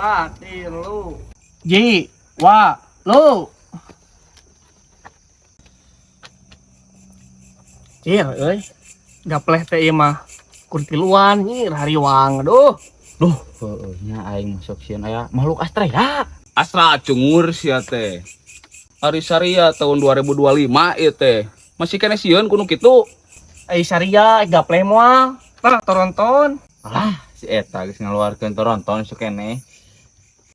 2, 3. Ji, wa, lu. Cir, euy. Gapleh teh ieu mah. Kur tiluan nyir hariwang aduh. Duh, heueuh nya aing masuk sieun aya makhluk astra ya. Astra cungur sia teh. Ari Saria tahun 2025 ieu teh. Masih kene sieun kuno kitu. Ai Saria gapleh moal. Tah toronton. Alah, si eta geus ngaluarkeun toronton sok keneh.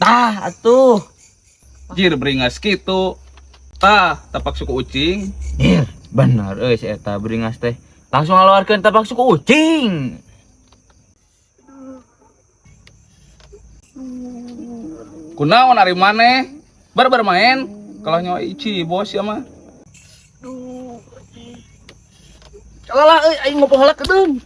Tah atuh. Jir beringas kitu. Tah, tapak suku ucing. Nyir, bener euy si eta beringas teh. Langsung ngaluarkeun tapak suku ucing. Kunaon ari maneh? Bar main. Kalau nyawa ici bos ya mah. Duh. Kalah euy aing ngopo heula kedeung.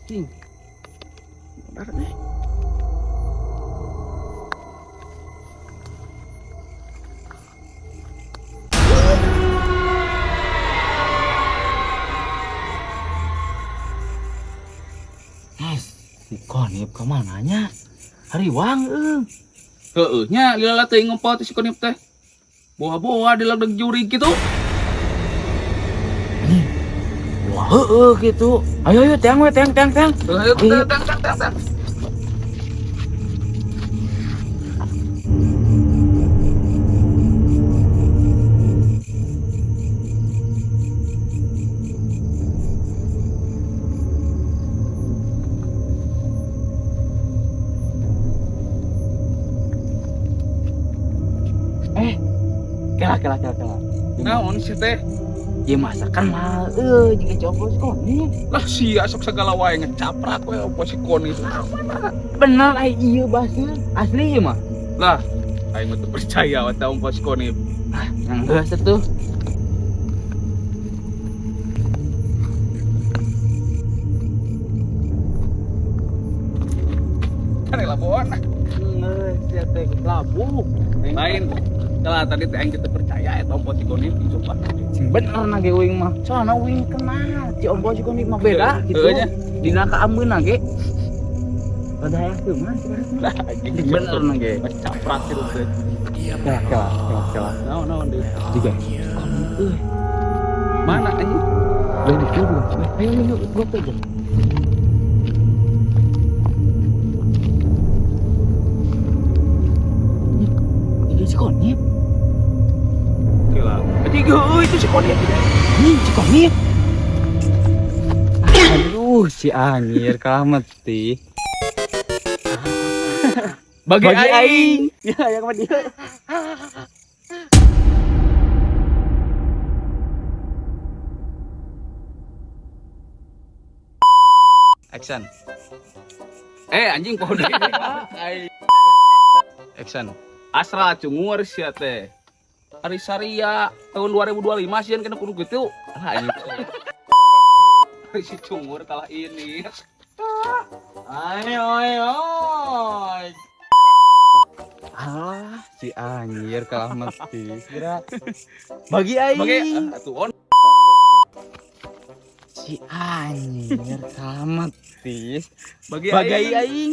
Cing. Benar nih. Es, si Konip ka mana nya? Hariwang euy. Heueuh nya lila teh ngompol teh si Konip teh. Boa-boa dilegdeg jurig kitu. Wah, heueuh gitu. Ayo ayo teang we teang teang teang. Heueuh, tang tang tang tang. Kela kela kela kela. Naon sih teh? Ya masa kenal euy jeung cowok si Konip. Lah sia sok segala wae ngecaprak we opo si Konip. Bener ai ieu baseuh. Asli ieu mah. Lah, aing mah teu percaya eta opo si Konip. Ah, geus atuh. Kan labuan. Geus sia teh labuh. Lain. Kalau tadi teh aing teu percaya eta opo si Konip coba. Sing bener na ge uing mah. Soalna uing kenal si Om si Konip mah beda gitu. Heueuh nya. Dina kaameunna ge. Rada hayang teu mah. Lah anjing Bener na ge. Ngecaprak gitu teh. Kela kela kela kela. Naon naon deui. Juga. Konip euy. Mana anjing? Lain di situ. Ayo ayo gua pegang. Ini si Konip. Gila. Anjing heueuh itu si Konip. Nih si Konip. Aduh si anjir kalah mati. Bagi aing. Ya, yang sama dia. Action. Eh anjing pohon deui. Action. Asra cungur sia teh. Ari Saria tahun 2025 sieun kena kudu kitu. Lah anjing. Ari si cungur kalah ini. Ayo ayo. Alah, si anjir kalah mati. Segera. Bagi aing. Bagi atuh on. Si anjir kalah mati. Bagi Bagi aing. aing.